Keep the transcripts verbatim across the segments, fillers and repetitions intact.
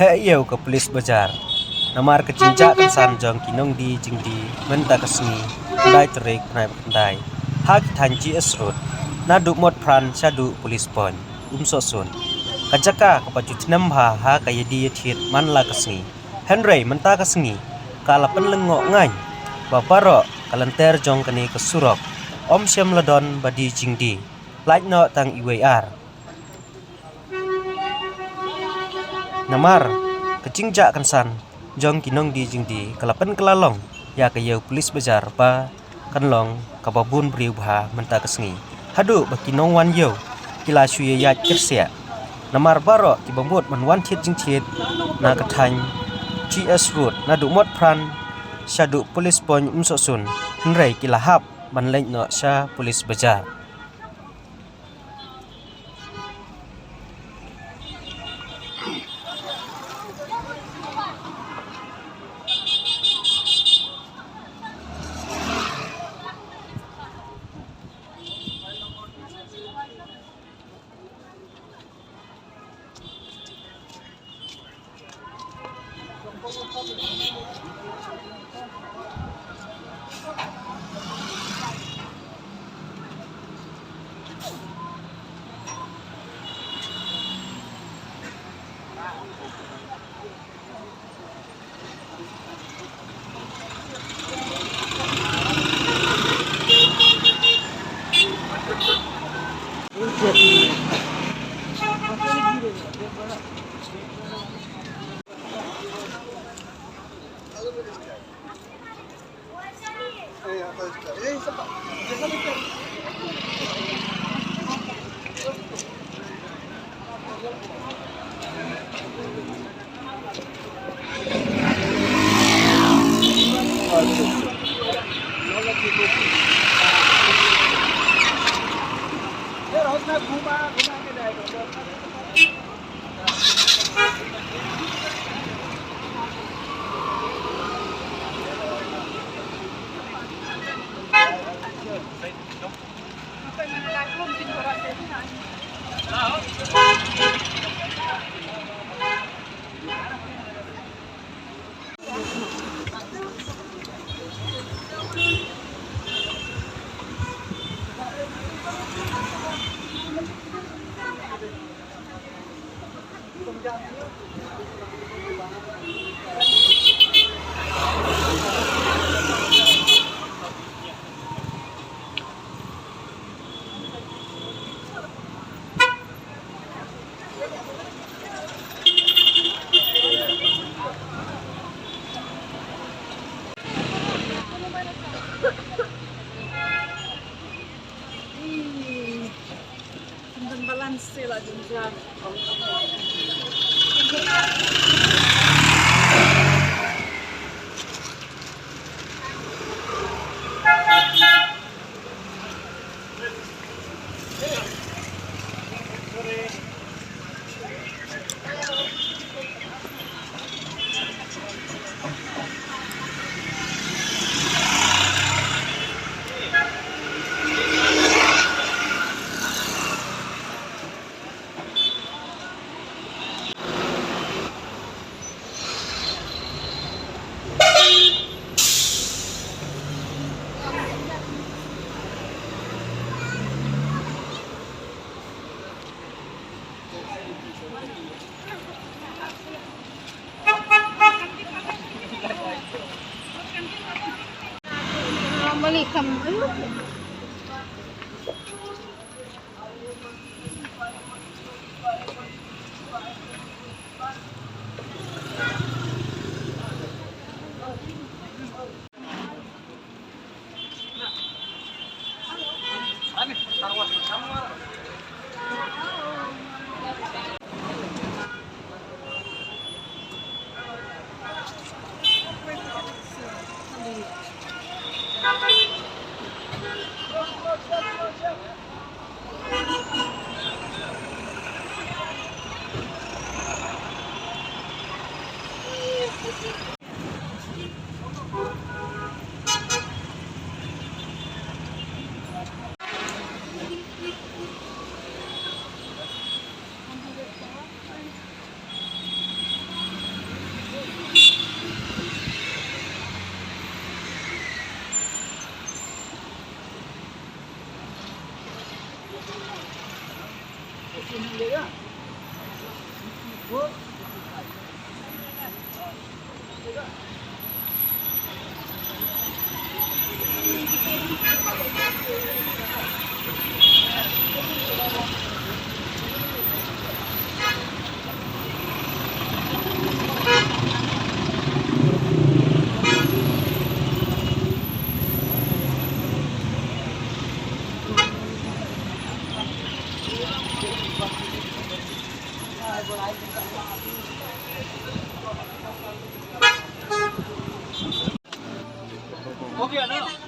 Heh ïew ka police bajar. Namar ka jingjah kynsan jong ki nongdie jingdie mynta ka sngi, khyndai tarik bnai ba khyndai, ha ki thaiñ G S Road, naduh Motphran shaduh Police Point Umsohsun. Ka jaka kaba ju thnem bha ha ka ïadie ïathied man la ka sngi. Hynrei mynta ka sngi ka la pynlyngngoh ngaiñ ba baroh ka lynter jong kane ka surok ym shym la don ba die jingdie, lait noh tang iwei ar. Namar ka jingjah kynsan jong ki nongdie jingdie ka la pynkylla long ïa ka ïew police bajar ba kan long kaba bun briew bha mynta ka sngi, haduh ba ki nongwan ïew ki la shu ïaid kyrsiah. Namar baroh kiba mut ban wan thied jingthied na ka thaiñ G S Road naduh Motphran shaduh Police Point Umsohsun, hynrei ki la hap ban leit noh sha police bajar.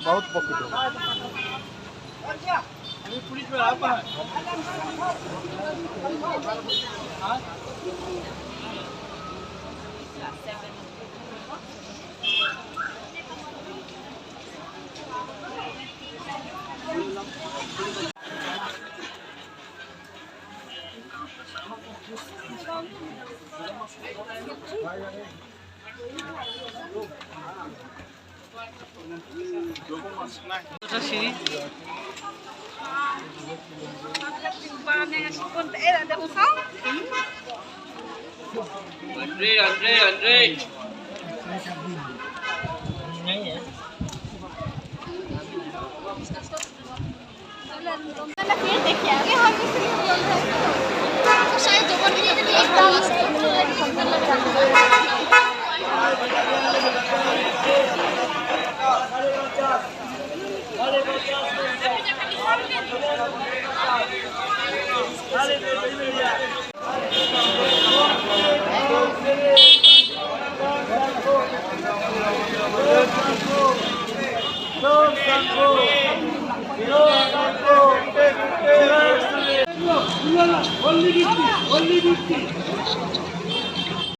बहुत पॉकेट हो गया। अभी पुलिस में आ पा है। हाँ? Andre, Andre, Andre.